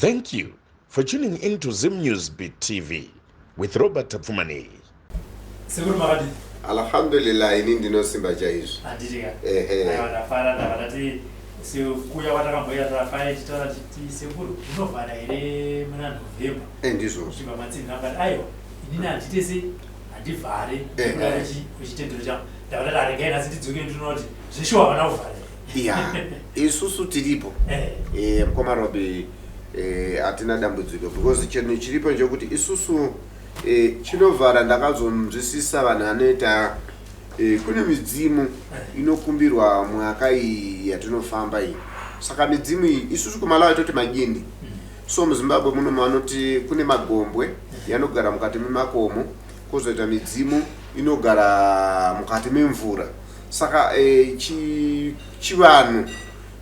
Thank you for tuning in to Zim News Beat TV with Robert Tapfumaneyi. Sekuru makadii? Alhamdulillah ini ndinosimba chaizvo. Handiti ka? Ehe. Aiwa ndafara ndava ndati sekuya kwatakamboita tafara tichitaura tichiti sekuru munovhara here muna November? Eh ndizvozvo. Chibva matsinhira mukati aiwa inini handite se handivhare nekuda kwechitendero changu. Ndava ndati aregai nhasi ndidzokere ndinoona kuti zveshuwa havana kuvhara here. Ya isusu tiripo. Eh. Eh mukoma Robbie eh hatina dambudziko because chinhu chiripo ndechekuti isusu eh chinovhara ndakazonzwisisa vanhu vanoita eh kune midzimu inokumbirwa mwaka iyi yatinofamba iyi. Saka midzimu iyi isusu kuMalawi toti majini. So muZimbabwe muno vanoti kune magombwe yanogara mukati memakomo kozoita midzimu inogara mukati memvura saka e, chi, chivanhu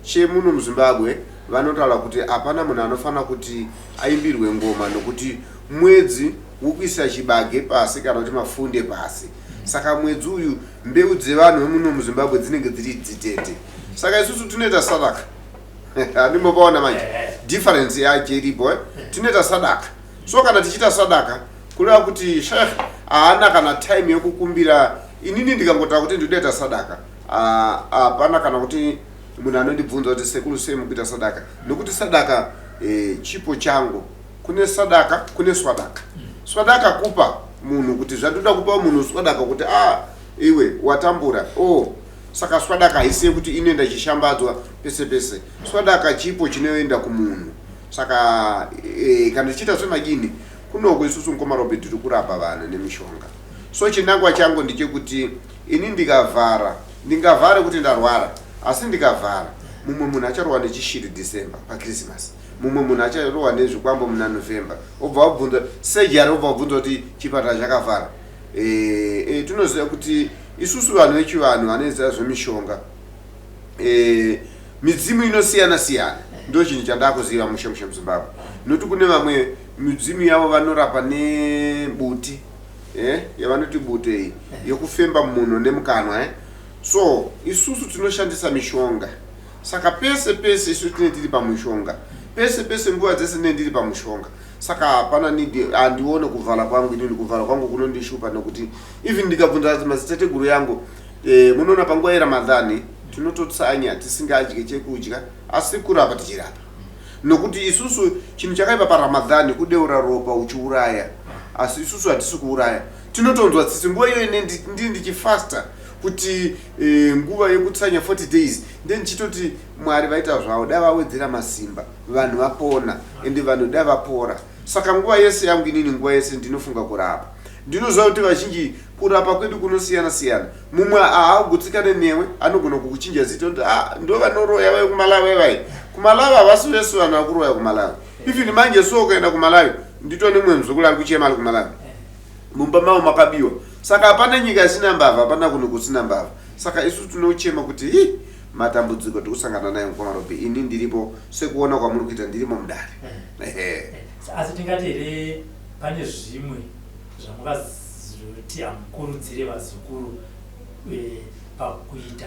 chemuno muZimbabwe vanotaura kuti hapana munhu anofanira kuti aimbirwe ngoma nokuti mwedzi wokuisa chibage pasi kana kuti mafunde pasi saka mwedzi uyu mbeu dzevanhu vemuno muZimbabwe dzinenge dziri dzitete saka isusu tinoita sadaka handimbopaona manje difference yacho iripo eh? Tinoita sadaka. So kana tichiita sadaka kureva kuti sheikh haana kana time yekukumbira. Inini ndikangotaura kuti ndinoita sadaka, hapana kana kuti munhu anondibvunza kuti sekuru sei mukuita sadaka, nekuti sadaka eh, chipo changu. Kune sadaka, kune swadaka. Swadaka kupa munhu kuti zvandoda kupa munhu swadaka kuti ah iwe watambura oh. Saka swadaka haisi yekuti inoenda ichishambadzwa pese pese. Swadaka chipo chinoenda kumunhu. Saka e, kana tichiita zvemadini kunoku isusu mukoma Robert tiri kurapa vanhu nemishonga. So chinangwa changu ndechekuti ini ndikavhara, ndingavhare kuti ndarwara, asi ndikavhara mumwe munhu acharohwa nechishiri December paChristmas, mumwe munhu acharohwa nezvikwambo muna November, obva wabvunza surgery, obva wabvunza kuti chipatara chakavhara. E, e, tinoziva kuti isusu vanhu vechivanhu vanoziva zvemishonga e, midzimu inosiyana siyana, ndo chinhu chandakuziva mushe mushe muZimbabwe, nokuti kune vamwe midzimu yavo vanorapa nebuti eh, yavanoti bute iyi yekufemba munhu nemukanwa eh. So isusu tinoshandisa mishonga, saka pese pese isu tinenge tiri pamushonga pese pese, nguva dzese ndinenge ndiri pamushonga. Saka hapana need, handione kuvhala kwangu. Inini kuvhala kwangu kunondishupa nekuti even ndikabvunza madziteteguru yangu e, munoona panguva yeRamadhani tinototsanya tisingadye chekudya, asi kurapa tichirapa, nokuti isusu chinhu chakaipa paRamadhani kudeura ropa uchiuraya, asi isusu hatisi kuuraya. Tinotonzwa tsitsi nguva iyoyo ndini ndichifasta kuti e, nguva yekutsanya 40 days nde ndichitoti Mwari vaita zvavo, dai vawedzera masimba, vanhu vapona, ende vanhu dai vapora. Saka nguva yese yangu inini, nguva yese ndinofunga kurapa. Ndinoziva kuti vazhinji kurapa kwedu kunosiyana siyana. Mumwe haagutsikane newe, anogona kukuchinja zita kuti ah, ndo vanoroya vai kuMalawi vai. KuMalawi havasi vese vanhu vakuroya kuMalawi. Even manje so ukaenda kuMalawi, ndito nemumwe muzukuru ari kuchema ari kuMalawi, mumba mavo makabiwa. Saka hapana nyika isina mbavha, hapana kunhu kusina mbavha. Saka isu tinochema kuti hi matambudziko tikusangana nayo mukoma Robi. Ini ndiripo sekuona kwamuri kuita, ndirimo mudare. Ehe. Asi tingati here pane zvimwe zvamukazoti hamukurudzire vazukuru eh, pakuita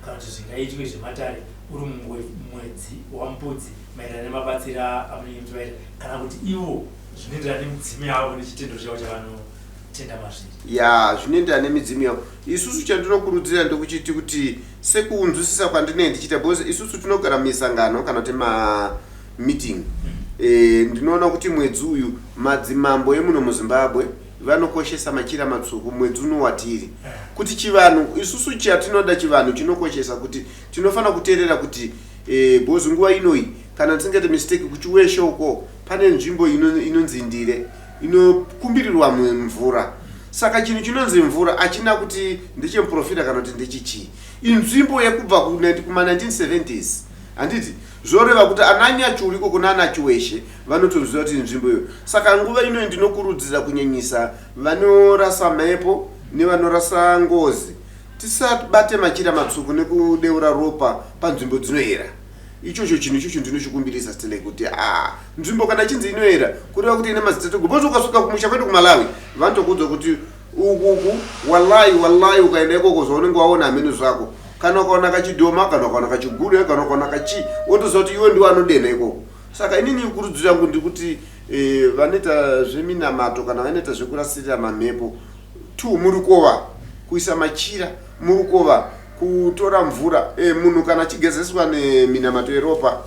kana kuti zvingaitwe zvematare uri mumwedzi waMbudzi maererano nemabatsiro amunenge muchivaita, kana kuti ivo zvinoenderana nemidzimu yavo nechitendero chavo chavanotenda mazviri? Ya, zvinoenderana nemidzimu yavo. Isusu chandinokurudzira ndekuchiti kuti sekunzwisisa kwandinenge ndichiita, because isusu tinogara mumisangano kana kuti mameeting e, ndinoona kuti mwedzi uyu madzimambo emuno muZimbabwe vanokoshesa machira matsvuku mwedzi uno watiri kuti chivanhu. Isusu chatinoda chivanhu chinokoshesa kuti tinofanira kuteerera kuti e, because nguva inoyi kana ndisingaite mistake kuChiweshe uko pane nzvimbo inonzi Ndire inokumbirirwa mvura. Saka chinhu chinonzi mvura achina kuti ndechemuprofita kana kuti ndechichii, inzvimbo yekubva kuma 1970s, handiti? Zvoreva kuti ananyachuriko kuna anaChiweshe vanotoziva kuti nzvimbo iyo. Saka nguva inoyi ndinokurudzira kunyanyisa vanorasa mhepo nevanorasa ngozi, tisabate machira matsvuku nekudeura ropa panzvimbo dzinoera. Ichocho chinhu ichocho ndinochikumbirisa stele kuti a nzvimbo kana ichinzi inoera kureva kuti ine madziteteguru, because ukasvika kumusha kwedu kuMalawi vanotokuudza kuti ukuku wallahi wallahi ukaenda ikoko zvaunenge waona hameno zvako. Kana ukaona kachidhoma, kana ukaona kachigure, kana ukaona kachi, wotoziva kuti iwe ndiwe anodenha ikoko. Saka inini kurudziro yangu ndikuti vanoita zveminamato kana vanoita zvekurasirira mamhepo two murukova, kuisa machira murukova, kutora mvura, munhu kana achigezeswa neminamato yeropa,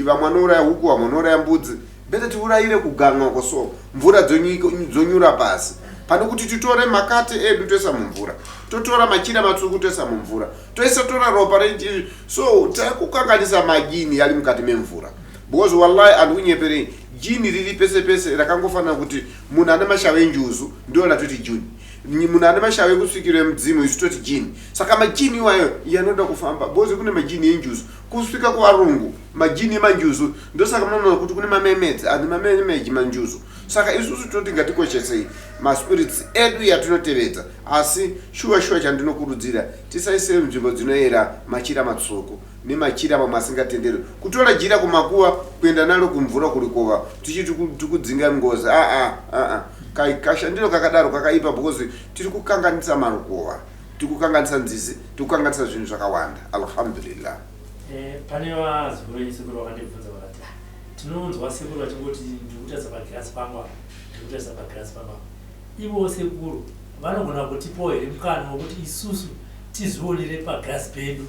vamwe vanouraya huku, vamwe vanouraya mbudzi, better tiurayire kugan'a uko, so mvura dzonyura pasi, pane kuti titore makate edu toisa mumvura, totora machira matsvuku toisa mumvura, toisa tora ropa rechi, so takukanganisa majini ari mukati memvura. Because wallahi, handikunyeperei, jini riri pese pese. Rakangofanira kuti munhu ane mashava enjuzu ndio ratoti juni, munhu ane mashava ekusvikiro emudzimu isu toti jini. Saka majini iwayo yanoda kufamba, because kune majini enjuzu kusvika kuvarungu, majini emanjuzu. Ndosaka munoona kuti kune mamemedzi ane mamemeji manjuzu. Saka isusu toti ngatikoshesei maspirits edu yatinotevedza. Asi shuwa shuwa, chandinokurudzira, tisaise nzvimbo dzinoyera machira matsvuku nemachira mamwe asingatenderwi. Kutora jira kumakuva kuenda naro kumvura kurikova tichiti tikudzinga ngozi, aa aa, kashandiro kakadaro kakaipa, because tiri kukanganisa marukova, tiri kukanganisa nzizi, tiri kukanganisa zvinhu zvakawanda. Alhamdulillah. Pane vazukuru venyu sekuru vakandibvunza vakati, "Ah, tinonzwa sekuru vachingoti ndiri kutarisa pagirasi pangu apa, ndiri kutarisa pagirasi pangu apa. Ivo sekuru vanogona kutipawo here mukana wekuti isusu tizvionere pagirasi pedu,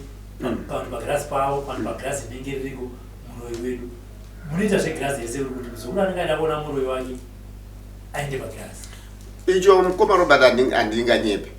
kana pagirasi pavo, kana pagirasi rinenge ririko muroyi wedu? Munoita zvegirasi here sekuru, kuti muzukuru anenge aida kuona muroyi wake aende pagirasi?" Icho mukoma Robert, handinganyepi,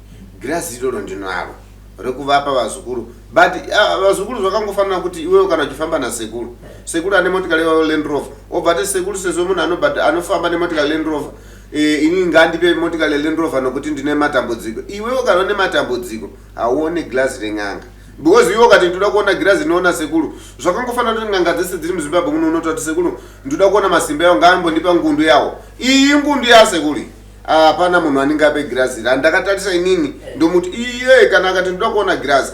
girazi iroro ndinaro rekuvapa vazukuru, but vazukuru zvakangofanira kuti iwewe kana uchifamba nasekuru, sekuru ane motikari Land Rover, obva ati, "Sekuru, sezvo munhu anofamba nemotikari Land Rover, inini ngandipe motikari Land Rover nokuti ndine matambudziko." Iwewe kana une matambudziko hauone girazi ren'anga, because iwe ukati ndoda kuona girazi inoona sekuru, zvakangofanira kuti n'anga dzese dziri muZimbabwe muno unototi, "Sekuru, ndoda kuona masimba yawo, ngaambondipa ngundu yawo." Iyi ngundu yasekuru, hapana munhu anenge ape girazi randakatarisa inini. Ndomuti iye kana akati ndoda kuona girazi,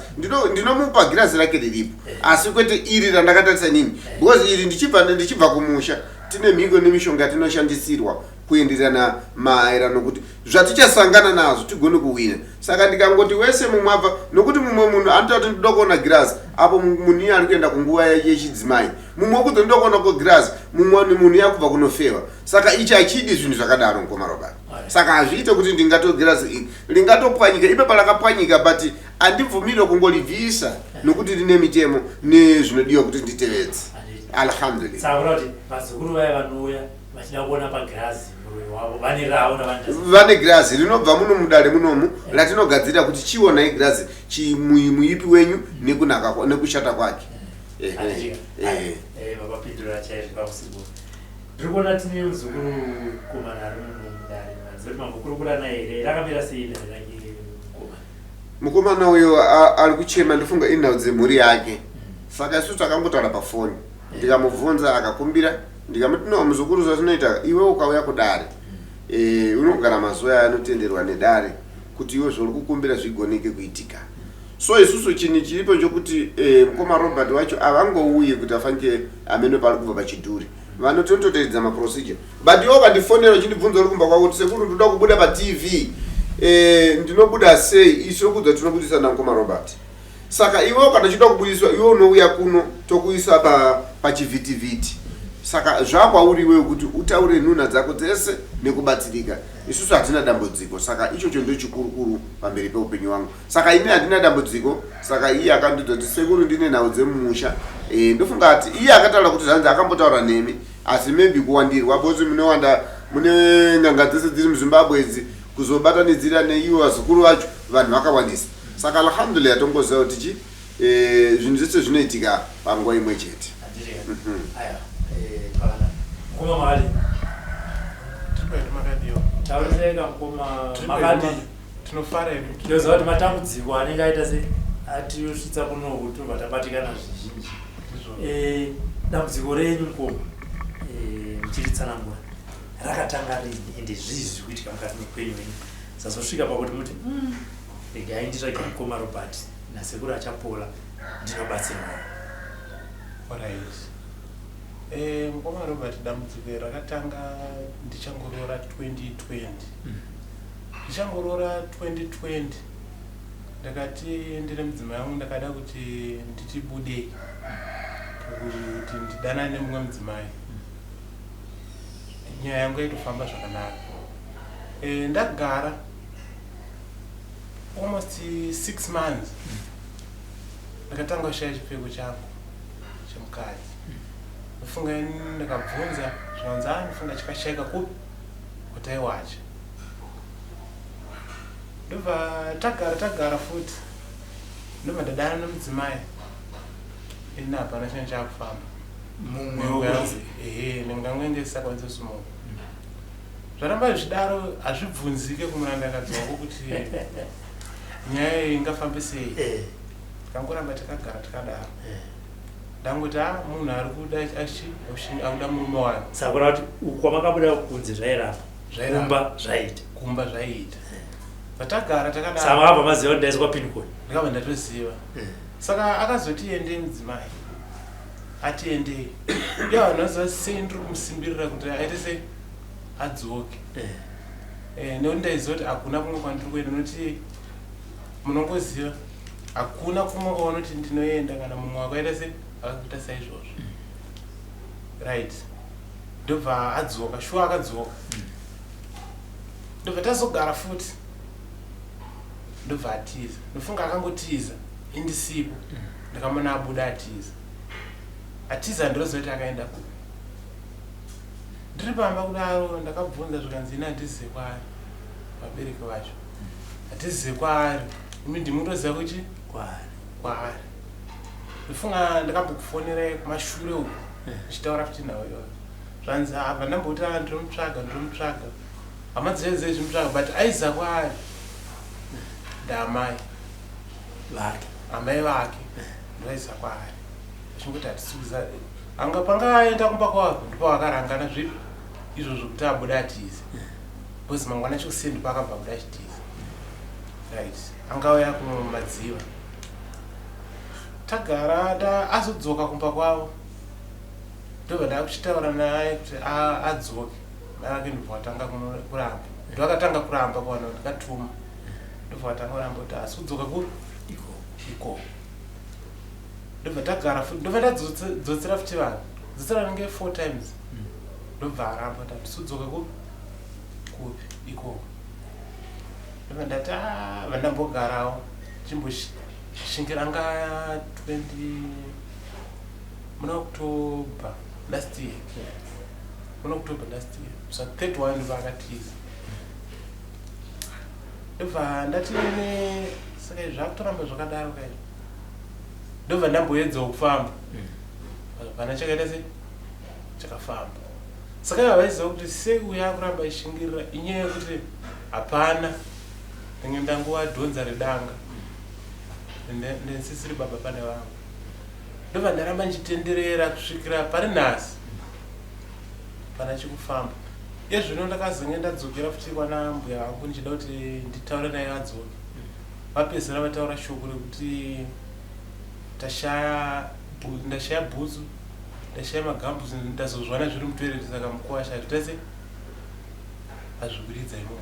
ndinomupa girazi rake riripo, asi kwete iri randakatarisa inini, because iri ndichibva kumusha tine mhiko nemishonga yatinoshandisirwa kuenderana maererano kuti zvatichasangana nazvo tigone kuwina. Saka ndikangoti wese mumwe abva, nokuti mumwe munhu anotaura kuti ndoda kuona girazi, apo munhu iye ari kuenda kunguva yechidzimai, mumwe wekuti ndoda kuona kugirazi, mumwe munhu iye akubva kunofeva. Saka ichi hachidi zvinhu zvakadaro, mukoma Robert. Saka hazviite kuti ndingatogirazi iri ringatopwanyika ipepa rakapwanyika, but handibvumirwe kungoribvisa nokuti rine mitemo nezvinodiwa kuti nditevedze. Alhamdulillah. Saka kuda kuti vazukuru vaya vanouya vachida kuona pagirazi muroyi wavo, vane ravo ravanoita? Vane girazi rinobva muno mudare munomu ratinogadzira kuti chionai girazi muipi wenyu nekunaka nekushata kwake. Ehe, Handika. Ehe. Vapindura chaizvo pamusiku. Ndiri kuona tine muzukuru mukomana ari muno mudare. Hanzi kuti mambokurukura naye here? Rakamira sei dare rake mukomana? Mukomana uyo ari kuchema, ndofunga inhau dzemhuri yake. Saka isusu takangotaura pafoni, ndikamubvunza, akakumbira, ndikamuti, "No, muzukuru, zvazvinoita, iwe ukauya kudare, unogara mazuva aya anotenderwa nedare kuti iwe zvauri kukumbira zvigoneke kuitika." So isusu chinhu chiripo nchokuti mukoma Robert wacho havangouyi kuti afanike amene pari kubva pachidhuri, vanotototeedza maprocedure. But iwe ukandifonera uchindibvunza uri kumba kwako kuti, "Sekuru, ndoda kubuda paTV, ndinobuda sei?" Isu tokudza tinobudisa namukoma Robert. Saka iwe kana uchida kubudiswa, iwe unouya kuno, tokuisa pachivhitivhiti. Saka zvakwauri iwewe kuti utaure nhunha dzako dzese nekubatsirika. Isusu hatina dambudziko. Saka ichocho ndo chikurukuru pamberi peupenyu wangu. Saka ini handina dambudziko. Saka iye akandiudza kuti, "Sekuru, ndine nhau dzemumusha." Ndofunga ati iye akataura kuti zvanzi akambotaura nemi, asi maybe kuwandirwa, because munewanda, mune n'anga dzese dziri muZimbabwe idzi, kuzobatanidzira neivo vazukuru vacho, vanhu vakawandisa. Saka alhamdulillah, tongoziva kuti chi zvinhu zvese zvinoitika panguva imwe chete. Handika. Aya, pakanaka. Mukoma, makadii? Tiri makadiwa. Tauriseka mukoma. Tiri Makadii? Tinofara hedu. Ndinoziva kuti matambudziko anenge aita se atinosvitsa kunoku, tobva tabatikana zvizhinji. Ndizvo. Dambudziko renyu mukoma, muchiritsanangura, rakatanga rini, ende zvii zviri kuitika mukati meupenyu hwenyu zazosvika pakuti muti, regai nditsvage mukoma Robert nasekuru Achapola, ndinobatsirwawo"? Alright. Mukoma Robert, dambudziko iri rakatanga ndichangoroora 2020. Ndichangoroora 2020, ndakati ndine mudzimai wangu, ndakada kuti nditi budei. Kuti ndidanane nemumwe mudzimai, nyaya yangu yaitofamba zvakanaka. Ndagara almost 6 months, ndakatanga kushaya chipfeko changu chemukadzi. Ndofunga ndakabvunza, zvikanzi, "A, ndofunga chikashayika kupi kutaiwacha." Ndobva tagara tagara futi, ndobva ndadana nemudzimai. Ini hapana chinhu chakufamba. Mumwe wokunze. Ehe, nhengo yangu inge isisakwanisi kusumuka. Zvaramba zvichidaro, hazvibvunzike kumurandakadzi wako kuti nyaya iyi ingafambe sei. Tikangoramba takagara takadaro. Ndangoti, a, munhu ari kuda akuda murume wake. Saka kureva kuti uku kwamakabuda kunze zvairamba? Zvairamba. Kumba zvaita? Kumba zvaiita. Zvatagara Saka takadaro. makabva maziva kuti ndaiswa pin code? Ndakabva ndatoziva. Saka akazoti endei mudzimai, atiendei. Iye vanhu vaziva sei ndiri kumusimbirira kuti aite sei, adzoke. Nekuti ndaiziva kuti hakuna kumwe kwandiri kuenda, nokuti munongoziva hakuna kumwe kwaunoti ndinoenda kana mumwe wakaita sei, akakuita saizvozvo, right? Ndobva adzoka, shuwa akadzoka. Ndobva tazogara futi, ndobva atiza. Ndofunga akangotiza indisipo, ndakamona abuda atiza. Atiza, ndinoziva kuti akaenda kupi. Ndiri pamba kudaro, ndakabvunza, zvikanzi, "Ini handizive kwaari, vabereki vacho hatizive kwaari, imi ndimutoziva kuti Kwaari. Kwaari." Ndofunga ndakambokufonerai kumashure uku ndichitaura futi nhau iyoyo. Zvanzi abva ndamboti, "Ah, ndinomutsvaga, ndinomutsvaga." Hama dzese dzichimutsvaga, but aiziva kwaari ndaamai vake. Amai vake ndovaiziva kwaari, vachingoti hatisi kuziva. Anga panga aenda kumba kwavo, ndipo vakarangana zvipi izvozvo kuti abuda atize, because mangwana chikuseni ndipo akabva abuda achitiza, right? Angauya kumadziva, tagara azodzoka kumba kwavo. Ndobva ndakuchitaura naye kuti adzoke. Mai vake ndobva vatanga kuramba, ndovakatanga kuramba kuvanhu ndakatuma. Ndobva vatanga kuramba kuti haasi kudzoka kuri ikoko. Ndobva tagara futi, ndobva ndadzotsera futi vanhu, dzotsera ringe four times. Ndobva aramba kuti handisi kudzoka kupi ikoko. Ndobva ndati, "Ah," vandambogarawo chimboshingira nga 20 muna October last year, muna October last year, so 31 ndobva akatiza. Ndobva ndati ne saka izvi zvakutoramba zvakadaro kaizvo. Ndobva ndamboedzawo kufamba, hapana chakaita sei, chakafamba. Saka ivo vaiziva kuti sei uyo akuramba aishingirira, inyaya yekuti hapana, ndenge ndangova dhonza redanga, ndensisiri baba pane vangu. Ndobva ndaramba ndichitenderera kusvikira pari nhasi, pana chikufamba. Iye zvino ndakazenge ndadzokera futi kwana mbuya vangu ndichida kuti nditaure naye adzoke. Vapedzisira vataura shoko rekuti tashaya ndashaya bhutsu, ndashaya magambuzi, ndazozviwana zviri mutoilet. Saka mukuwasha hazvita sei, azviwiridza imomo.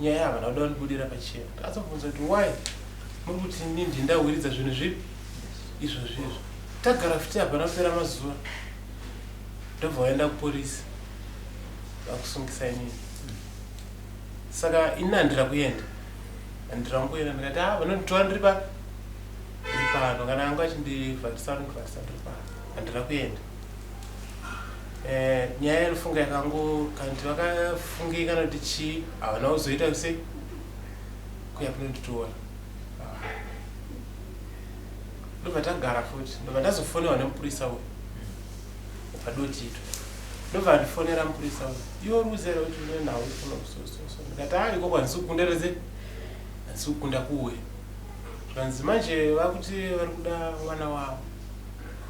Nyaya havana kuda kundibudira pachena. Ndakazobvunza kuti, "Why muri kuti ini ndindawiridza zvinhu zvipi izvozvo izvo?" Tagara futi, hapana kupera mazuva, ndobva waenda kupolisi, vakusungisa inini. Saka ini handira kuenda, handira kungoenda. Ndikati, "A, vanonditora ndiri pa ndiri pano, kana anga achindivharisa anondivharisa ndiri pano, handira kuenda." Nyaya inofunga yakango kana kuti vakafungei kana kuti chii, havana kuzoita sei kuya kunonditora. Ndobva tagara futi, ndobva ndazofonerwa nemupurisa uyu padotito. Ndobva andifonera mupurisa uyu, "Iwe uri kuziva here kuti une nhau kuno so so so?" Ndikati, "A, ikoko handisi kukunda rese, handisi kukunda kuuya." Zvanzi manje vakuti vari kuda mwana wavo,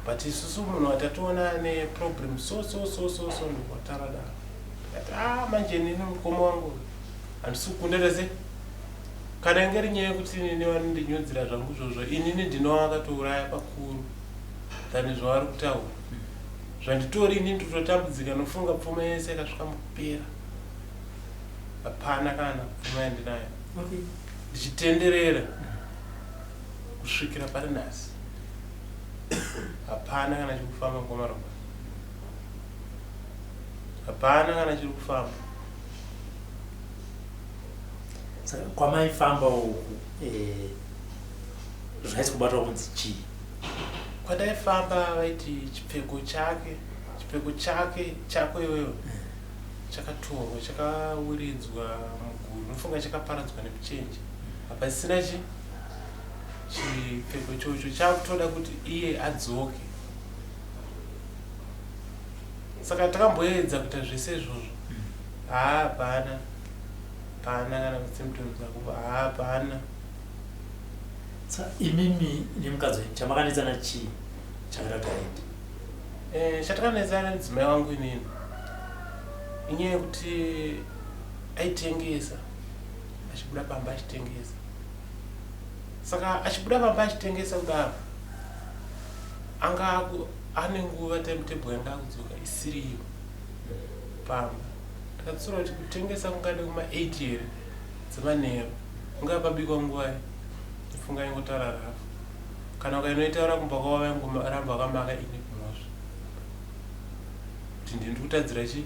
but isusu munhu watatoona ane problem so so so so so. Ndobva daro. Ndikati, "A, manje nini mukoma wangu handisi kukunda rese. Kana inge iri nyaya yekuti inini vanondinyudzira zvangu izvozvo, inini ndinova vakatouraya pakuru than zvavari kutaura zvanditori. Inini nditotambudzika, nofunga pfuma yese yakasvika mukupera, hapana kana pfuma yandinayo." Ndichitenderera kusvikira pari nhasi. Hapana kana chiri kufamba mukoma Robert. Hapana kana chiri kufamba. Saka kwamaifamba uku eh, zvaisi kubatwa kunzi chii? Kwataifamba vaiti chipfeko chake, chipfeko chake chako iwewe chakatorwa chakawiridzwa muguru unofunga chakaparadzwa nemuchenje hapasisina chi chipfeko ichocho chakutoda kuti iye adzoke saka takamboedza kuita zvese izvozvo haa hapana hapana kana masymptoms akuva haa hapana Sa imimi nemukadzi wenyu chamakanetsana chii chakaita kuti aende? Eh, chatakanetsana nemudzimai wangu inini inyaya yekuti aitengesa achibuda pamba achitengesa saka achibuda pamba achitengesa kudaro anga ane nguva timetable yanga akudzoka isiriyo pamba ndakatsura kuti kutengesa kungade kuma 8 here dzemanheru ungava pabikwa nguvai funga ingotaura rafu kana ukainoitaura kumba kwavo vaingoramba vakamaka ini kumhosva kuti ndini ndikutadzira chi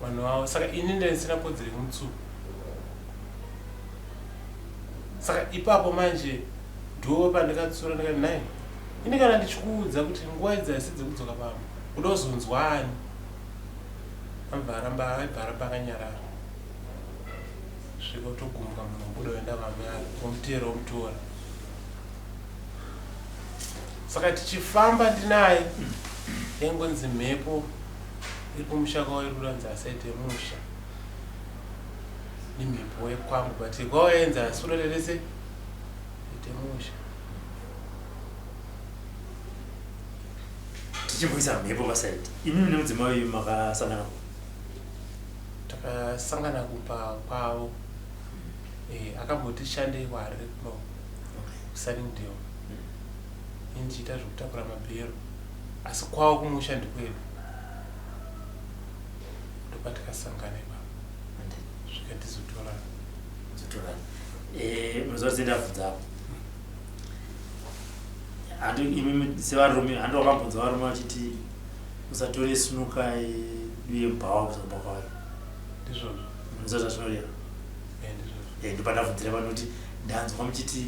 vanhu vavo saka ini ndandisina kodzero yekumutsuka saka ipapo manje ndo pandikatsura ndikati nhai ini kana ndichikuudza kuti nguva idzi haisi dzekudzoka pamba uda kuzonzwa ani abva aramba aibva aramba akanyarara svika utogumbuka munhu obuda oenda kwamai omuteera omutora saka tichifamba ndinaye yaingonzi mhepo iri kumusha kwavo iri kuranzi asaite musha nemhepo yekwangu but kwavo yainzi asurererese ite musha tichimboisa mhepo pasaidi imimi nemudzimai uyu makasangana Takasangana kumba kwavo eh, akamboti shandei kwaHarare kuno kuSunningdale ini ndichiita zvekutakura mabhero asi kwavo kumusha ndikwedu ndopatikasangana ipapo svika tizotorana zotorana eh, munoziva kuti ndabvunza apo handi imi sevarume handi wakambonzwa varume vachiti Usatore snuka yedu yebhawa kuisa kumba kwayo. Ndizvozvo. Munoziva zvazvinoreva? Eh, ndizvozvo. Eh, ndopandabvunzira panoti ndanzwa muchiti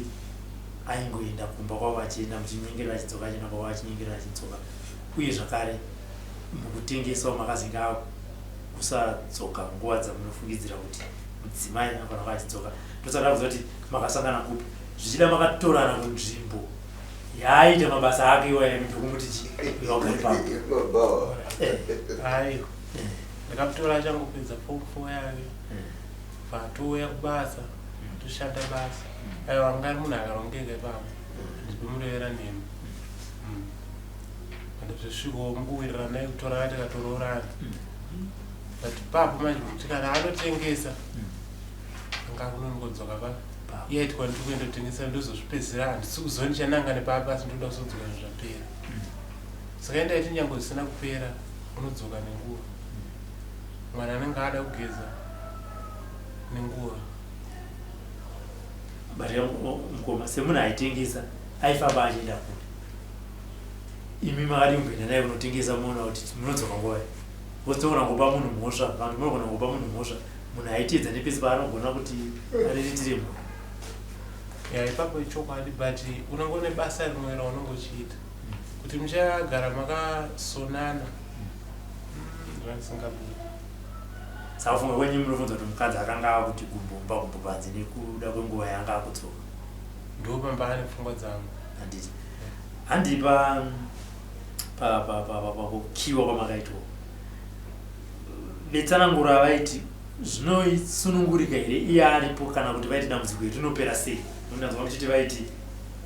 aingoenda kumba kwavo achienda muchinyengerera achidzoka achienda kwavo achinyengerera achidzoka uye zvakare mukutengesawo makazenge akusadzoka nguva dzamunofungidzira kuti mudzimai anofanira kuva achidzoka ndosaka ndabvunza kuti makasangana kupi zvichida makatorana kunzvimbo yaaita mabasa ake iwaya ndokumuti chi iwagare pano eh. Aiwa ndakamutora achangopedza form four yake vatouya kubasa toshanda basa aiwa anga ari munhu akarongeka ipapo ndipimurevera nhema ende zvesvikowo mukuwirirana naye kutorana tikatoroorana but papo manje kuti kana anotengesa anga akunongodzoka pa iye aiti kwandiri kuenda kutengesa ndozozvipedzera handisi kuziva ndichananga nepapa asi ndoda kuzodzoka zvinhu zvapera saka enda aiti nyange zvisina kupera unodzoka nenguva mwana anenge ada kugeza nenguva but mukoma semunhu aitengesa aifamba achienda kupi imi makadii kumboenda naye kunotengesa moona kuti munodzoka nguvai Because tinogona kupa munhu mhosva, vanhu munogona kupa munhu mhosva, munhu aitiedza nepese paanogona kuti ariritire munhu. Ya ipapo ichokwadi but unenge une basa rimwe raunenge uchiita kuti muchagara makasonana zvatisingabudi. Saka kufunga kwenyu munofunza kuti mukadzi akanga akuti gumbo mumba gumbo panze nekuda kwenguva yaanga akudzoka. Ndopamba ane pfungwa dzangu. Handiti. Handi pa pakukiwa kwamakaitwa vetsananguro avaiti zvinosunungurika here iye aripo kana kuti vaiti dambudziko iri rinopera sei nondanzwa muchiti vaiti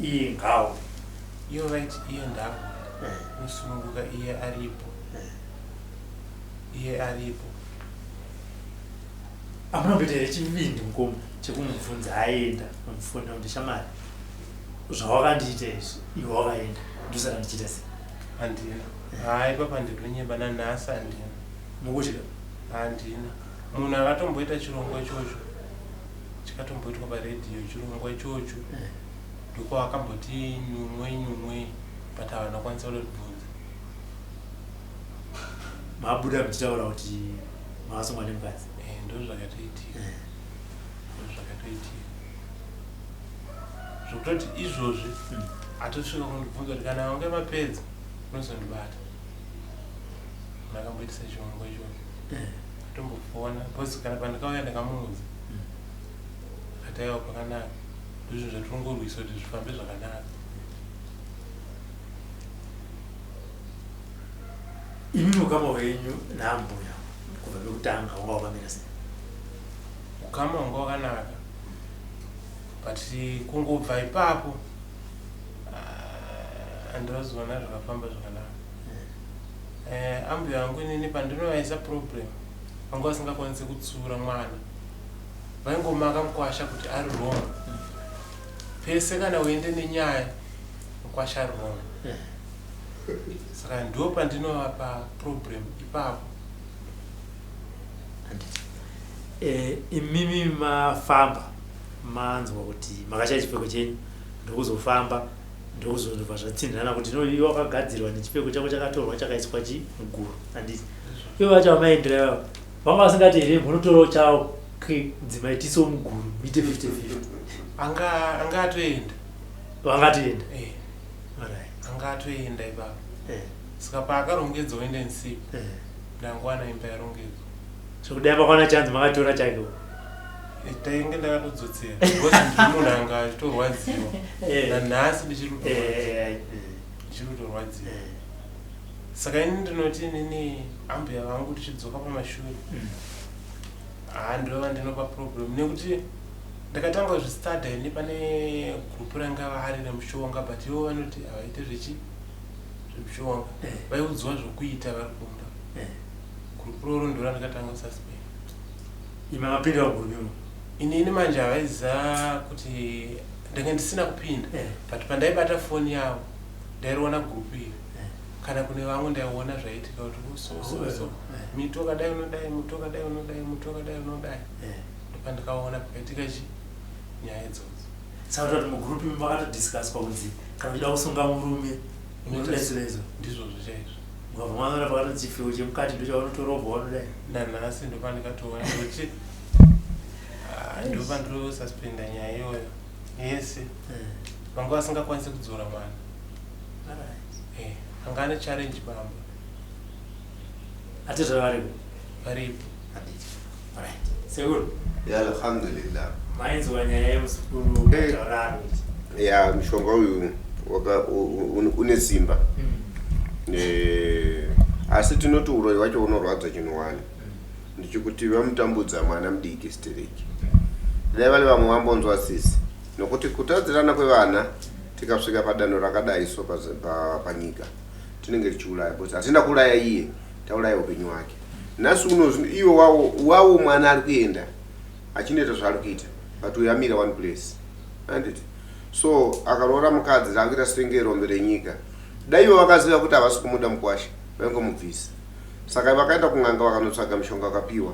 iye ngawo ivo vaiti iye ndawo inosununguka iye aripo iye aripo Hamuna kumboita here chivindi mukoma chekumubvunza aenda mamufonera kuti shamari zvawakandiita izvi iwe wakaenda ndosaka ndichiita sei? Handina. Haa ipapa ndinonyeba nanhasi handina. Mukutya? Handina. Munhu akatomboita chirongwa ichocho chikatomboitwa paredhiyo chirongwa ichocho ndokwaakamboti nyumwe nyumwe. But havana kwanisa kutotibvunza. Mabuda muchitaura kuti makasungwa nemukadzi. Eh, ndo zvakatoitika. Ndo zvakatoitika. Zvokutoti izvozvi atosvika kundibvunza kuti kana wange mapedza unozondibata. Ndakamboitisa chirongwa ichocho. Atombofona because kana pandakauya ndakamuudza. Akati aiwa kwakanaka. Ndozvinhu zvatirongorwisa kuti zvifambe zvakanaka. Imi ukama hwenyu naambuya kubva pekutanga wanga wakamira sei? Ukama hwanga wakanaka but kungobva ipapo handivazoona zvakafamba zvakanaka. Ambuya vangu inini pandinovaisa problem vanga vasingakwanisi kutsiura mwana, vaingomaka mukwasha kuti ari wrong. Pese kana uende nenyaya mukwasha ari wrong. Saka ndo pandinovapa problem ipapo. Handiti. Imimi mafamba manzwa kuti makashaya chipfeko chenyu, ndokuzofamba ndokuzobva zvatsinhirana kuti no, iwe wakagadzirwa nechipfeko chako chakatorwa chakaiswa chi muguru. Handiti. Ivo vacho vamaendera ivavo vanga vasingati here munotorawo chawo mudzimai tiisewo muguru muite 50-50? Anga anga atoenda. Vangatoenda. Eh. Alright. Anga atoenda ipapo. Saka paakarongedza oenda nsiku, ndangowana imba yarongedzwa. Zvekudai makawana chanzi makatora chake. Tainge ndakatodzotsera because ndiri munhu anga achitorwadziwa. Nanhasi ndichiri kutorwadziwa. Ndichiri kutorwadziwa. Saka ini ndinoti inini ambuya vangu tichidzoka pamashure, haa, ndova ndinopa problem nekuti ndakatanga kuzvistada ini pane gurupu ranga vari remushonga, but ivo vanoti havaite zvechi zvemushonga, vaiudzwa zvokuita vari kumba. Gurupu roro ndo randakatanga kususpend. Imi mapinda mugurupu imo? Inini manje havaiziva kuti ndanga ndisina kupinda, but pandaibata foni yavo ndairiona gurupu iri, kana kune vamwe ndaiona zvaiitika kuti oh, so so so, miti wakadai unodai, muti wakadai unodai, muti wakadai unodai. Ndopandikaona pakaitika chi nyaya idzodzo. Saka kuti mugurupu imi makatodiscusswa kunzi kana uchida kusunga murume unodaisireizvo? Ndizvozvo chaizvo. Mukabva maona pakatoti chipfeko chemukati ndochaunotora ubva wanodai. Nanhasi ndopandikatoona kuti ndopandirosuspenda nyaya iyoyo yese. Vanga vasingakwanisi kudzora mwana. Anga ane challenge bamba. Atizvo varipo? Varipo. Handiti. Alright. Sekuru. Ya, alhamdulillah. Mainzwa nyaya yemuzukuru matauraro. Ya, mushonga uyu une simba. Asi tinoti uroyi wacho unorwadza chinowani. Ndichikuti vamutambudza mwana mudiki stereki. Dai vari vamwe vambonzwa sisi. Nokuti kutadzirana kwevana tikasvika padanho rakadai so panyika tinenge tichiuraya, because hatina kuuraya iye, tauraya upenyu hwake. Nhasi uno iwe wawo mwana ari kuenda achinoita zvaari kuita, but uyo amira one place, anditi? So akaroora mukadzi raakuita senge rombe renyika. Dai ivo vakaziva kuti havasi kumuda mukwasha, vaingomubvisa. Saka vakaenda kun'anga vakanotsvaga mishonga vakapiwa.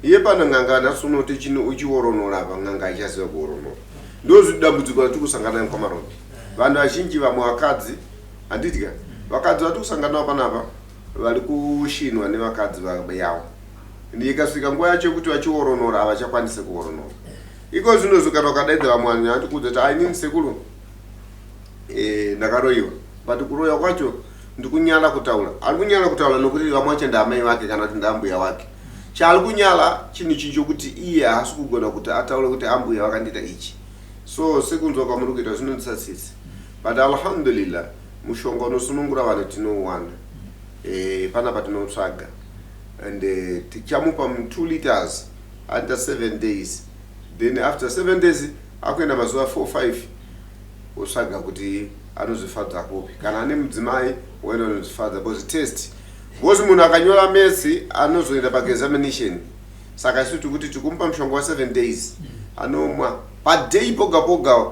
Iye pano n'anga nhasi unoti uchiworonora apa, n'anga haichaziva kuworonora. Ndo dambudziko ratiri kusangana nayo kwaMarombe. Vanhu vazhinji, vamwe vakadzi, handitya, vakadzi vatiri kusangana navo panapa vari kushinwa nevakadzi yavo. Ikasvika nguva yacho yekuti vachiworonora havachakwanisi kuworonora. Iko zvinozvi kana ukadaidza vamwe vanhu vanotikuudza kuti ainini sekuru, ndakaroyiwa, but kuroyiwa kwacho ndikunyala kutaura. Ari kunyala kutaura nokuti vamwe vacho ndaamai vake kana kuti ndaambuya wake. Chaari kunyala chinhu chinhu chokuti iye haasi kugona kuti ataure kuti ambuya vakandiita ichi. So sekunzwa kwamuri kuita zvinondisa tsitsi, but alhamdulillah mushonga unosunungura vanhu tinouwana. Panapa tinotsvaga and tichamupa 2 liters under 7 days, then after 7 days akuenda mazuva 4 5 otsvaga kuti anozvifadza kupi. Kana ane mudzimai woenda unozvifadza, because test, because munhu akanyora maths anozoenda paexamination. Saka isu tikuti tikumupa mushonga wa7 days, anomwa paday poga poga.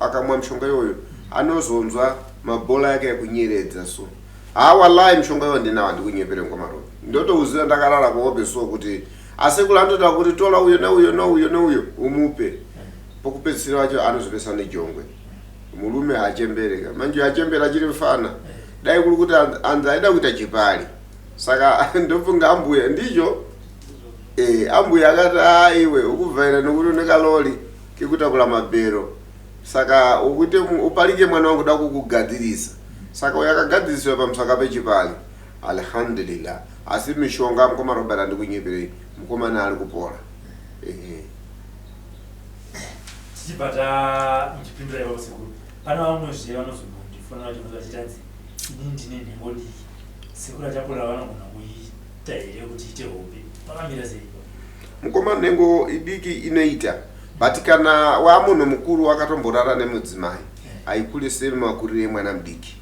Akamwa mushonga iyoyo anozonzwa mabhola yake ekunyeredza. So ha, wallahi, mushonga iwo ndinawo, handikunyepere ngwamarombe, ndotouziva ndakarara kuhope. So kuti asekuru anotoda kuti tora uyo neuyo neuyo neuyo umupe, pokupedzisira wacho anozopesa nejongwe. Murume haachembereka manje achembera achiri mfana. Dai kuri kuti anzi aida kuita chipari saka ndofunga ambuya ndicho eh, ambuya akati aiwe ukuvhaira nokuti une kaloli kekutakura mabhero saka ukuite uparike mwana wangu da kukugadzirisa saka uyo akagadziriswa pamusaka pechipari alhamdulillah asi mishonga mukoma Robert andikunyeperei mukomana ari kupora ehe Tichibva ta muchipindura ipapo sekuru, pane vamwe zve vanozongondifonera vachibvunza vachiti hanzi ini ndine nhengo diki, sekuru Achapola vanogona kuiita here kuti iite hombe? Pakamira sei ipapo? Mukoma nhengo idiki inoita but kana wamunhu mukuru wakatomborara nemudzimai haikure semakurire emwana mudiki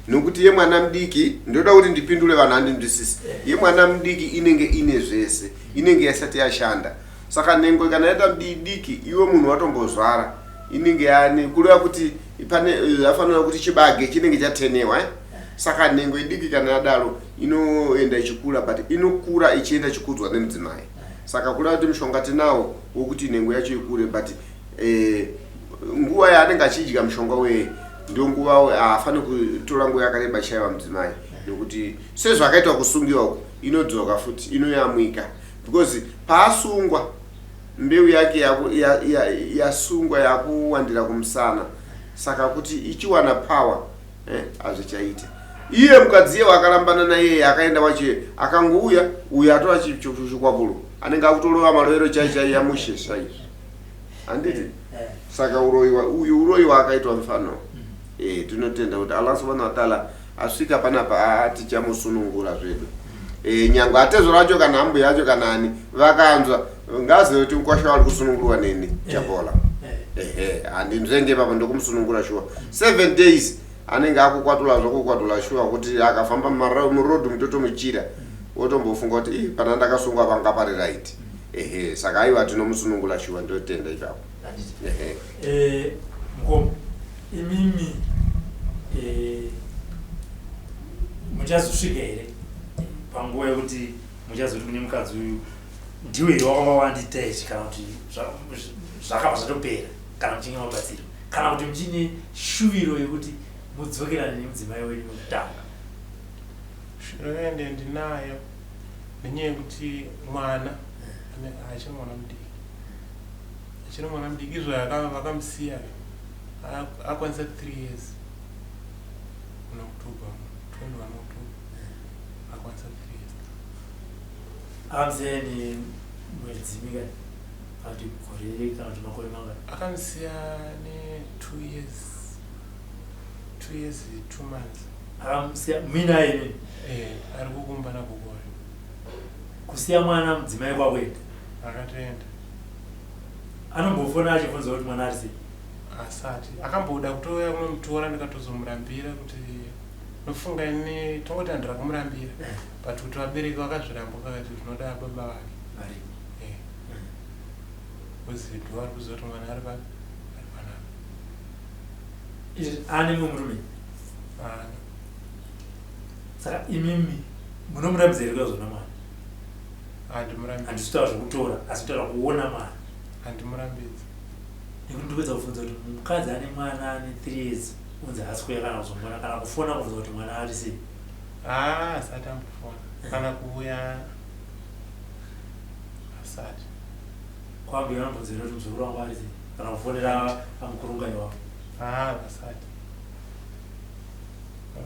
nokuti yemwana mudiki ndoda kuti ndipindure vanhu handinzwisisi yemwana mudiki inenge ine zvese inenge yasati yashanda Saka nhengo kana yaita diki iwe munhu watombozvara inenge yani kureva kuti pane zvafanira kuti chibage chinenge chatenewa eh? Saka nhengo idiki kana yadaro inoenda ichikura but inokura ichienda ichikudzwa nemudzimai. Saka kureva kuti mushonga tinawo wokuti nhengo yacho ikure but eh, nguva yaanenge achidya mushonga weye ndonguva haafaniri kutora nguva yakareba chaiva mudzimai nekuti sezvakaitwa kusungiwa uku inodzoka futi inoyamwika because paasungwa mbeu yake yasungwa ya, ya yakuwandira kumusana saka kuti ichiwana power eh, hazvichaita iye mukadzi iye wakarambana naiyeye akaenda wacho akangouya uyo atora chikwapuro anenge akutorova marovero chai chai yamushe saizvi handiti eh, eh. saka uroyi uyu uroyi waakaitwa mufano mm. eh, tinotenda kuti allah subhanahu wataala asvika panapa tichamusunungura zvedu e, nyangwe atezvo racho kana ambuya acho kana ani vakanzwa ngazive kuti mukwasha wari kusunungurwa neni chabola ehe handinzvenge ipapo ndokumusunungura shuwa seven days anenge akukwatula zvokukwatula shuwa kuti akafamba muroad mutotomuchira wotombofunga kuti ii pana ndakasungwa panga pari right ehe saka aiwa tinomusunungura shuwa ndotenda ipapo ehe eh, mukoma Imimi eh, muchazosvika here panguva yekuti muchazoti kune mukadzi uyu ndiwe here wakanga wandiita izvi kana kuti zvakabva zvatopera kana muchinge mabatsirwa kana kuti muchine shuviro yekuti mudzokerane nemudzimai wenyu wekutanga? Shuviro yende ndinayo nenyaya yekuti mwana achiri mwana mudiki achiri mwana mudiki izvo vakamusiya akwanisa 3 years muna October 21 October akwanisa 3 years akamusiya ne mwedzi mingani kana kuti gore kana kuti makore mangani akamusiya ne 2 years 2 years 2 months akamusiya muinaye imini eh ari kukumba nagogo kusiya mwana mudzimai kwakuenda akatoenda Anombofona achibvunza kuti mwana ari sei? Asati. Akamboda kutouya kunomutora ndikatozomurambira kuti nofunga ini tongoti handira kumurambira eh. but kuti vabereki vakazviramba vakati zvinoda baba vake. Vari. Eh. Because ndivo vari kuziva kuti mwana ari papi ari panapa. Izvi ane mumwe murume? Haana. Saka imimi munomurambidza here kuzoona mwana? Handimurambidzi. Handisi kutaura zvekutora asi kutaura kuona mwana. Handimurambidzi. Nekuti ndikuedza kubvunza kuti mukadzi ane mwana ane 3 years unzi haasi kuuya kana kuzomuona kana kufona kubvunza kuti mwana ari sei. Haa asati ambofona kana kuuya asati. Kwambuya vanobvunza here kuti muzukuru wangu ari sei kana kufonera amukurunga iwapo. Haa vasati.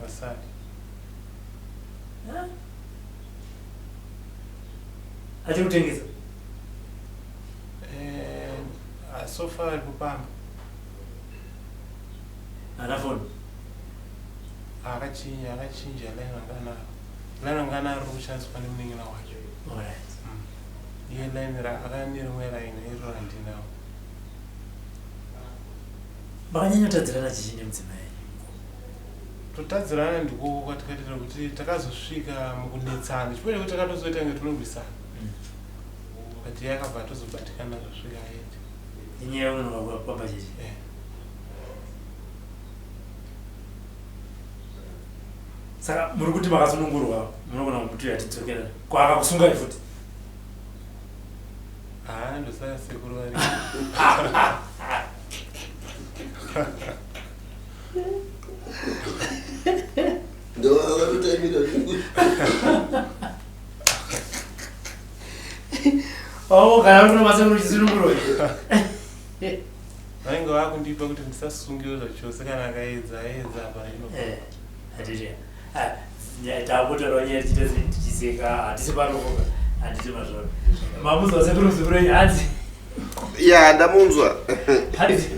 Vasati. Huh? Achiri kutengesa? Eh, so far ari kupamba. Haana foni? Akachinja, akachinja line ranga anaro. Line ranga anaro riri kushandiswa nemunin'ina wacho. Alright. Mm. Iye line ra akane rimwe line iro randinawo. Makanyanyotadzirana chichi nemudzimai? Totadzirana ndiko kwatikaitira kuti takazosvika mukunetsana chifukwa chekuti takatozoita kunge tinorwisana mm. but iye akabva atozobatikana zvasvika aende inyaya yekunonoka kwamba chechi eh. Saka muri kuti makasunungurwa munogona kumuti yatidzokera kwaakakusungai futi Haa ndosaka sekuru vari. Ndovakatotaimira. Wawogara uri mabasa kuchisununguro. Vanenge vakundipa kuti ndisasungiwe zvachose kana akaedza aedza apa ino. Eh, handiti. Ah, takutorawo nyaya tichite tichiseka hatisi panokoka handiti mazvona. Mamunzwa sekuru muzukuru wenyu hanzi. Ya, ndamunzwa. Handiti.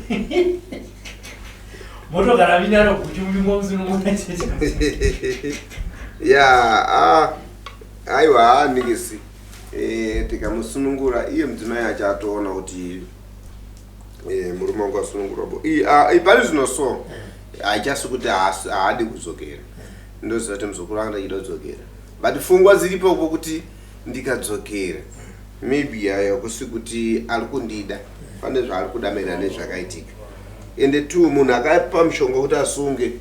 Motogara vinaro guchu muchingomusunungura chete. Ya, ah, aiwa haandikisi e, tikamusunungura iye mudzimai achatoona kuti e, murume wangu asunungurwa bo pari zvino so haichasi kuti haadi kudzokera. Ndoziva kuti muzukuru anga ndachida kudzokera, but pfungwa dziripo kuti ndikadzokera maybe ayo kusi kuti ari kundida, pane zvaari kuda maererano nezvakaitika. Ende two, munhu akapa mushonga kuti asunge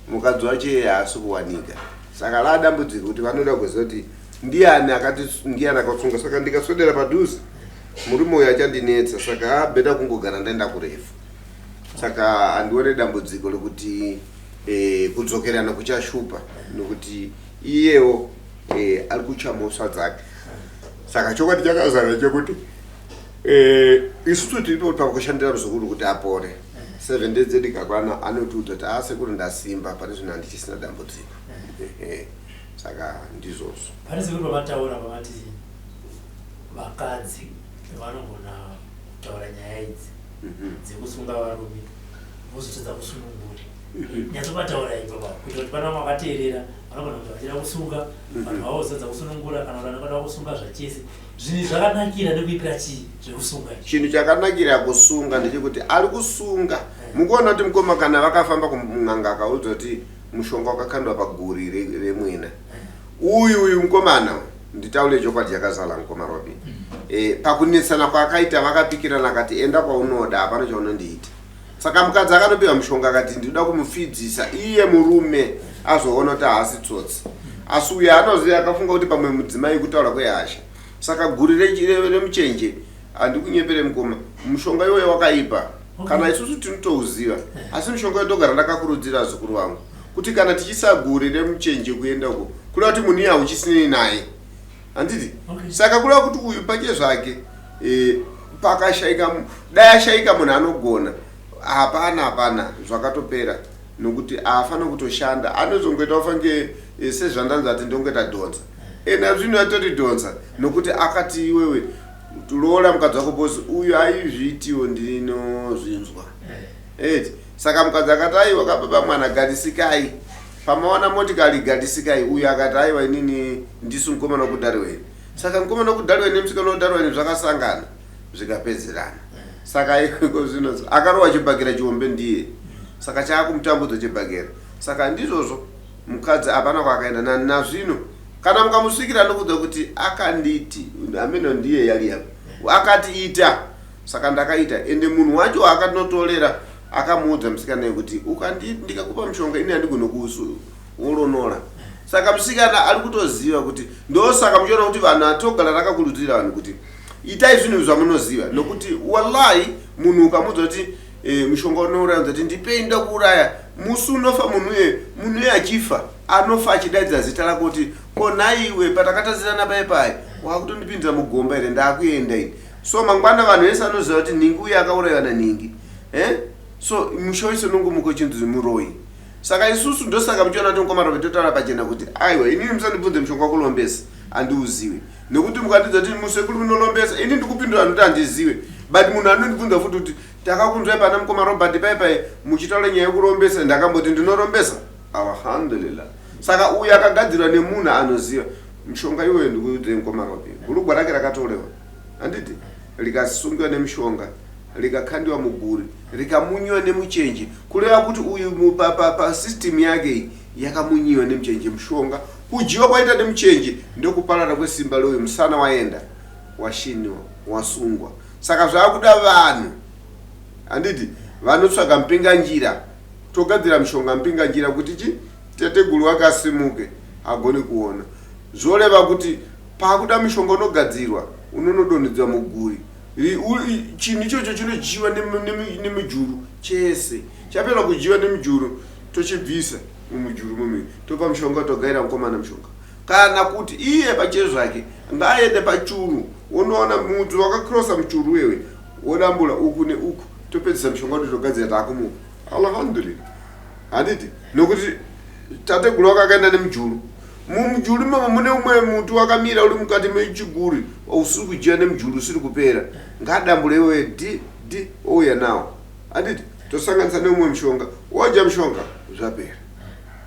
mukadzi wacho iye haasi kuwanika, saka rava dambudziko kuti vanoda kuziva kuti ndiani akati ndiani akasunga. Saka ndikaswedera padhuze murume uyu achandinetsa, saka better kungogara ndaenda kurefu. Saka handione dambudziko rekuti kudzokerana kuchashupa, nokuti iyewo ari kutya mhosva dzake. Saka chokwadi chakazara chekuti isusu tiripo pakushandira muzukuru kuti apore. 7 days dzedu ikakwana anotiudza kuti asekuru ndasimba, pane zvinhu handichisina dambudziko. Ehe, saka ndizvozvo. Pane sekuru pamataura pamati vakadzi vanogona kutaura nyaya idzi dzekusunga varume vozotadza kusunungura. Nyatsopataura ipapa kuitira kuti pana vamwe vakateerera vanogona kuti vachida kusunga vanhu vavo vozotadza kusunungura, kana kuti vanogona kusunga zvachese. Zvinhu zvakanakira nekuipira chii zvekusunga izvi? Chinhu chakanakira kusunga ndechekuti ari kusunga mukuona kuti mukoma kana vakafamba kumun'anga akaudzwa kuti mushonga wakakandwa paguri remwena uyu mukomana, nditaure chokwadi chakazara, mukoma Robi, pakunetsana kwaakaita vakapikirana, akati enda kwaunoda, hapana chaunondiita. Saka mukadzi akanopiwa mushonga akati ndinoda kumupfidzisa iye murume azoona kuti haasi tsotsi, asi uyo anoziva akafunga kuti pamwe mudzimai kutaura kwehasha. Saka guri remuchenje, handikunyepere mukoma, mushonga iwoyo wakaipa. Kana isusu tinotouziva, asi mushonga uyo ndogara ndakakurudzira vazukuru vangu kuti kana tichisa guri remuchenje kuenda uko kureva kuti munhu iye hauchisinei naye, handiti? Saka kureva kuti uyu pache zvake pakashaika, dai ashaika munhu anogona, hapana hapana, zvakatopera, nokuti haafaniri kutoshanda, anozongoita ufange sezvandanzi ati ndongoita dhonza ena zvino atori dhonza, nokuti akati iwewe roora mukadzi wako bosi uyu aizviitiwo ndinozvinzwa eti. Saka mukadzi akati aiwa kababa mwana garisikai, pamaona motikari garisikai. Uyu akati aiwa inini ndisu mukomana wekudhariweni. Saka mukomana wekudhariweni nemusikana wekudhariweni zvakasangana zvikapedzerana. Saka iko zvino akarowa chibhakera chihombe ndiye, saka chaakumutambudza chibhakera. Saka ndizvozvo, mukadzi hapana kwaakaenda nazvino. Kana mukamusvikira anokuudza kuti akanditi ameno ndiye yali yako akati ita, saka ndakaita. Ende munhu wacho akanotorera akamuudza musikana yekuti ukandi ndikakupa mushonga ini handigoni kuuronora. Saka musikana ari kutoziva kuti ndosaka muchiona kuti vanhu atogara rakakurudzira vanhu kuti itai zvinhu zvamunoziva, nokuti wallahi munhu ukamuudza kuti mushonga unouraya, kuti ndipei ndoda kuuraya, musi unofa munhu uye, munhu uye achifa anofa achidaidza zita rako kuti ko nhaiwe patakatadzirana pai pai wakutondipinza mugomba here, ndaakuenda ini. So mangwana vanhu vese vanoziva kuti nhingi uye akaurayiwa nanhingi, eh? So musha wese unongomuka uchinzi muroyi. Saka isusu ndosaka muchiona kuti mukoma Robe totaura pachena kuti aiwa, inini musandibvunze mushonga wekulombesa, handiuziwe, nekuti mukandidza kuti musekuru munolombesa, ini ndikupindura nokuti handiziwe. But munhu anondibvunza futi kuti takakunzwai pana mukoma Robert pai pai muchitaura nyaya yekurombesa, ndakamboti ndinorombesa? Alhamdulillah. Saka uyu akagadzirwa nemunhu anoziva mushonga iwoyo. Ndikuudzei mukoma Robi, bhurugwa rake rakatorewa, handiti, rikasungiwa nemushonga, rikakhandiwa muguri, rikamunyiwa nemuchenje, kureva kuti uyu pasystem yake iyi yakamunyiwa nemuchenje. Mushonga kudyiwa kwaita nemuchenje ndokuparara kwesimba reuyu musana waenda washiniwa wasungwa. Saka zvaakuda vanhu, handiti, vanotsvaga mpinganjira, togadzira mushonga mpinganjira kuti chi teteguru wake asimuke agone kuona. Zvoreva kuti paakuda mushonga unogadzirwa unonodonhedzwa muguri. Chinhu ichocho chinodyiwa nemujuru chese. Chapera kudyiwa nemujuru tochibvisa mumujuru mumi topa mushonga togaira mukomana mushonga. Kana kuti iye pachezvake ngaaende pachuru wonoona mudzi wakakrosa muchuru wewe wodambura uku neuku topedzisa mushonga kuti togadzira taakumupa. Alhamdulillah. Handiti nokuti tateguru wako akaenda nemujuru mumujuru imomo mune umwe muti wakamira uri mukati mechiguri usiri kudyiwa nemujuru usiri kupera ngaadambure iwewe d d ouya nawo handiti tosanganisa neumwe mushonga wodya mushonga zvapera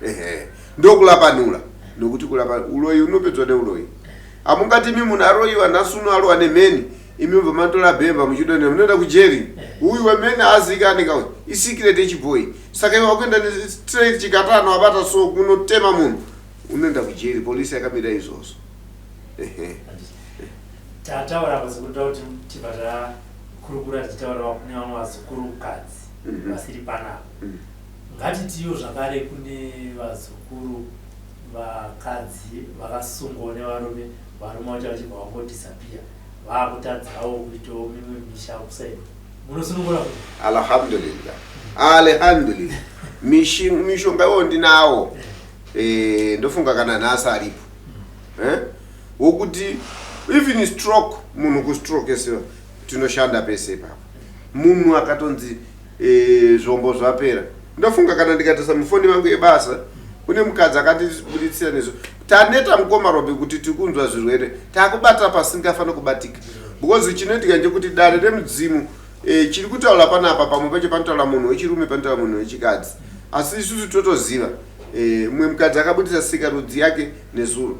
ehe ndokulapanura nokuti kulapa uroyi unopedzwa neuroyi hamungati imi munhu aroyiwa nhasi uno arowa nemheni imi mubva matora bhemba muchidonera munoenda kujeri uyu wemheni haazikani ka uyu isikireti yechibhoyi saka iwe wakuenda nestraight chikatano wabata so kunotema munhu unoenda kujeri polisi yakamira izvozvo ehe Tataura vazukuru toda kuti tibva takurukura tichitaura kune vamwe vazukurukadzi vasiri panapa. Ngatitiwo zvakare kune vazukuru vakadzi vakasungwawo nevarume, varume vacho vachibva vangodisappear vakutadzawo kuitawo mimwe misha kuside. Munosunungura futi? Alhamdulillah. Alhamdulillah. Mishonga iwo ndinawo. Eh, ndofunga kana nhasi aripo. Eh? Wokuti even stroke munhu kustroke esiwa tinoshanda pese ipapo. Munhu akatonzi e, zvombo zvapera ndofunga kana ndikatarisa mufoni vangu yebasa kune mukadzi akandibuditsira nezvo taneta mukoma robi kuti tikunzwa zvirwere takubata pasingafanira kubatika because chinoitika ndechekuti dare remudzimu e, chiri kutaura panapa pamwe pacho panotaura munhu wechirume panotaura munhu wechikadzi asi isusu totoziva e, mumwe mukadzi akabudisa sikarudzi yake nezuro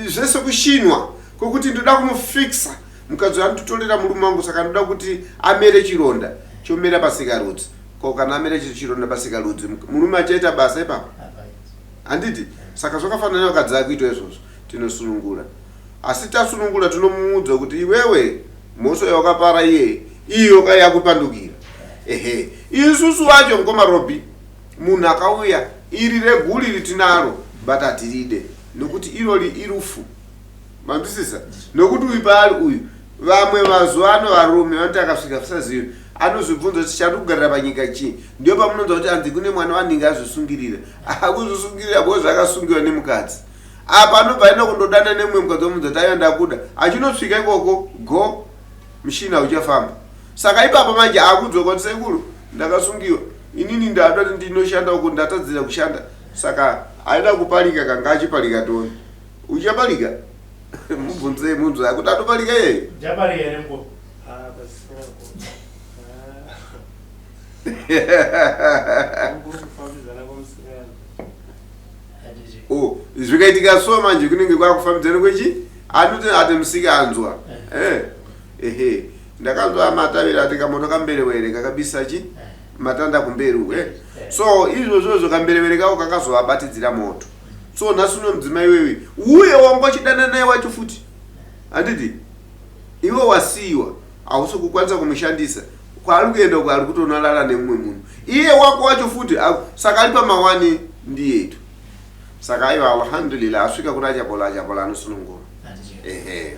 zvese kushinwa kwekuti ndoda kumufixa Mukadzi uyu anototorera murume wangu saka anoda kuti amere chironda chomera pasikarudzi. Ko kana amere chironda pasikarudzi murume achaita basa ipapo? Handiti? Saka zvakafanana nevakadzi akuita izvozvo. Tinosunungura. Asi tasunungura tinomuudza kuti iwewe mhosva yawakapara iye iyo ka yakupandukira. Ehe. Isusu wacho mukoma Robi munhu akauya iri reguli iri tinaro but hatiride nokuti irori irufu. Manzwisisa? Nokuti uyu paari uyu, vamwe mazuva ano varume vanoti akasvika fusaziyo anozvibvunza kuti chari kugarira panyika chii. Ndiyo pamunonzwa kuti anzi kune mwana wanhingi azvisungirira. Akuzvisungirira because akasungiwa nemukadzi. Apa anobva aenda kundodana nemumwe mukadzi omuudza kuti aiwa ndakuda. Achinosvika ikoko go mushina uchafamba. Saka ipapa manje akudzoka kuti sekuru ndakasungiwa. Inini ndada kuti ndinoshanda uko ndatadzira kushanda. Saka aida kuparika kanga achiparika toni. Uchaparika? Mubvunzei munzwe akuti atoparika iyeye. Uchaparika here mko? Ah, pasina ko. Ah. Kufambidzana kwemusikana. Oh, zvikaitika so manje kunenge kwakufambidzana kwechi anoti ati musikanzwa. Eh. Ehe. Ndakanzwa matavira ati kamoto kamberewere kakabisa chi matanda kumberi uku. Eh. So izvozvo kamberewere kako kakazovabatidzira moto. So nhasi uno mudzimai wewe uye wanga uchidana naye wacho futi handiti iwe wasiyiwa hausi kukwanisa kumushandisa kwaari kuenda uko ari kutonorara nemumwe munhu iye wako wacho futi saka ari pamawani ndiyetu saka aiwa alhamdulillah asvika kuna achapola achapola anosunungura ehe.